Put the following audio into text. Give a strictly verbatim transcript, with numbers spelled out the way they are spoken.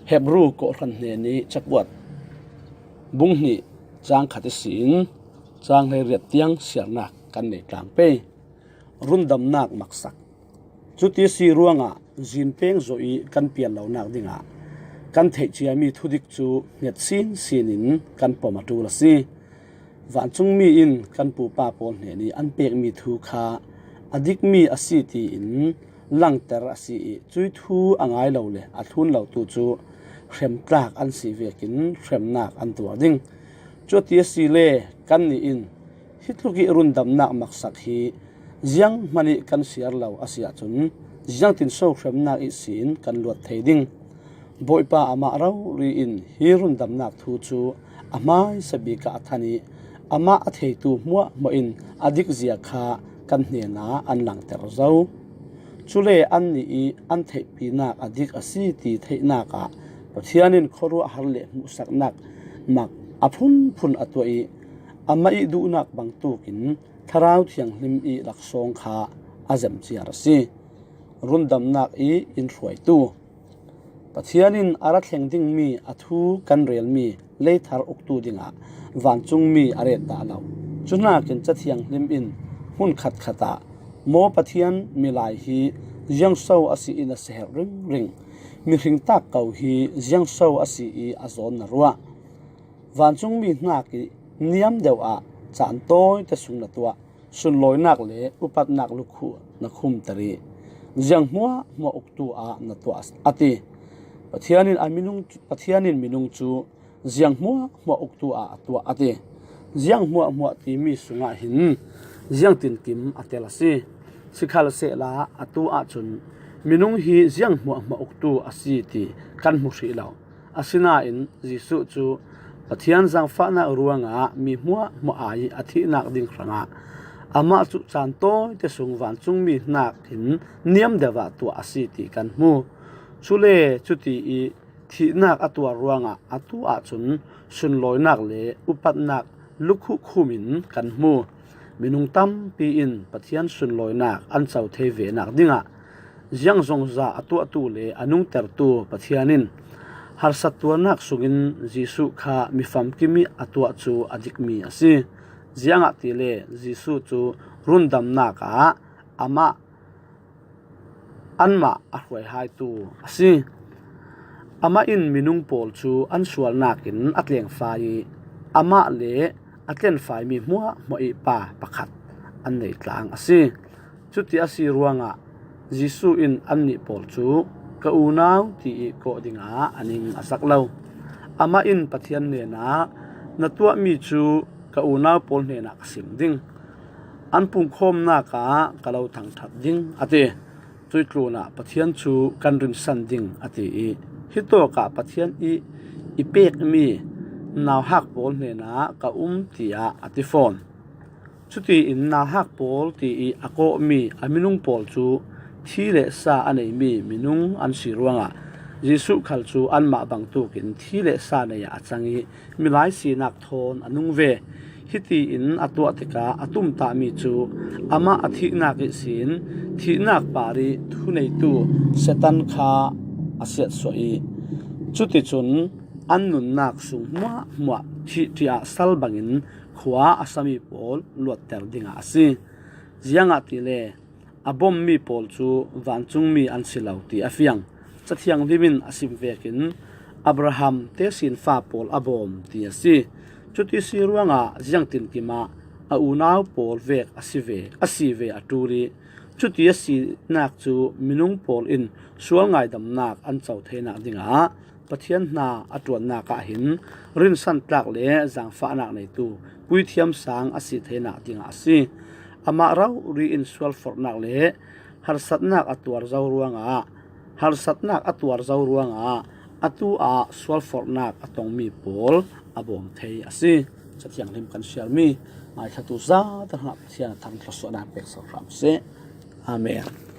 Hebru kawhhran hnenih cakuat bung hnih cang khat ihsin cang hleiriat tiang siarnak kan nei tlang pei. Rundamnak maksak. Cuti si ruangah zinpeng zawh ih kan pian lonak dingah kan theih ciami thudik cu hnget sinsin in kan pom a ṭul a si. Vancungmi in kan pupa pawl hnenih an pekmi thu kha a dikmi a si tiin langter a si ih, cuih thu a ngai lo le a thlun lotu cu hremtlak an si vekin hremnak an tuar ding. Cuti asile kannih in hi tluk ih rundamnak maksak hi zianghman ih kan siar lo a si ahcun, ziangtinso hremnak ihsin kan luat thei ding? Bawipa amah rori in hi rundamnak thu cu a hmaisa bik ah a than ih, amah a theitu hmuahhmuah in a dikzia kha kan hnenah an langter zo. Cule annih ih an theihpinak a dik a si ti theihnak ah Pathian in khuaruahhar le hmuhsaknak mak a phunphun a tuah ih, amah ih duhnak bangtuk in Thlarau Thianghlim ih laksawng kha a zemciar a si. Rundamnak ih in hruaitu. Pathian in a ra thleng dingmi a thu kan relmi leithar uktu dingah vancungmi a ret dah lo. Cu hnakin Ca Thianghlim in hmun khatkhat ah maw Pathian milai hi ziangso a si in a si herh ringring. Mihring tak ko hi ziangso a si ih a zawn na ruah. Vancungmi hnak ih niam deuh ah caan tawite sung na tuah, sunlawinak le upatnak lukhuh na khumter ih ziang hmuahhmuah uktu ah na tuah a ti. Pathian in a minung, Pathian in minung cu ziang hmuahhmuah uktu ah a tuah a ti. Ziang hmuahhmuah timi sungah hin ziangtinkim a tel a si. Sikhalsehla atu ahcun minung hi ziang hmuahhmuah uktu a si ti kan hmu hrih lo. Asinain Jesuh cu Pathian zaangfahnak ruangah mi hmuahhmuah ai a thihnak ding hrangah amah cu caan tawite sung vancungmi hnak in niam deuh ah tuah a si ti kan hmu. Cule cuti ih thihnak a tuar ruangah atu ahcun sunlawinak le upatnak lukhuh khum in kan hmu. Minung tampi in Pathian sunlawinak an co thei venak dingah ziangzongza a tuahtu le a nungtertu Pathian in harsat tuarnak sungin Jesuh kha mi famkim ih a tuah cu a dikmi a si. Ziangahtile Jesuh cu rundamnak ah amah anmah a hruaihaitu a si. Amah in minung pawl cu an sualnak in a tlengfai ih amah le a tlenfaimi hmuahhmuah ih pa pakhat an nei tlang a si. Cuti a si ruangah Jesuh in annih pawl cu ka unau ti ih kawh dingah a ning a zak lo. Amah in Pathian hnenah na tuahmi cu ka unau pawl hnenah ka sim ding. An pungkhawmnak ah ka lo thangṭhat ding, a ti. Cuih tlunah Pathian cu kan rinsan ding, a ti ih hitawkah Pathian ih i pekmi nauhak pawl hnenah ka um, tiah a ti fawn. Cutiin nauhak pawl ti ih a kawhmi a minung pawl cu thi le sa a neimi minung an si ruangah Jesuh khal cu anmah bangtukin thi le sa nei ah a cang ih milai sinak thawn a nung ve. Hitiin a tuah tikah a tumtahmi cu amah a thihnak ihsin thihnak par ih thuneitu Satan kha a siatsuah ih cuticun an nunnak sung hmuahhmuah thih ṭiah sal bangin khua a sami pawl luatter dingah a si. Ziangahtile a bommi pawl cu vancungmi an si lo ti a fiang. Cathianghlim in a sim vekin Abraham tesinfa pawl a bawm ti a si. Cuti si ruangah ziangtinkim ah a unau pawl vek a si ve, a si ve a ṭul ih cuti a sinak cu minung pawl in sual ngaidamnak an co theinak dingah Pathian hna a ṭuannak ah hin rinsantlak le zaangfahnak neitu puithiam sang a si theinak dingah a si. Amah rori in sualforhnak le harsatnak a tuar zo ruangah, harsatnak a tuar zo ruangah atu ah sualforhnak a tongmi pawl a bawm thei a si. Cathianghlim kan siarmi ngaithlatu zate hrangah Pathian a thangṭhat suahnak pek so hram seh. Amen.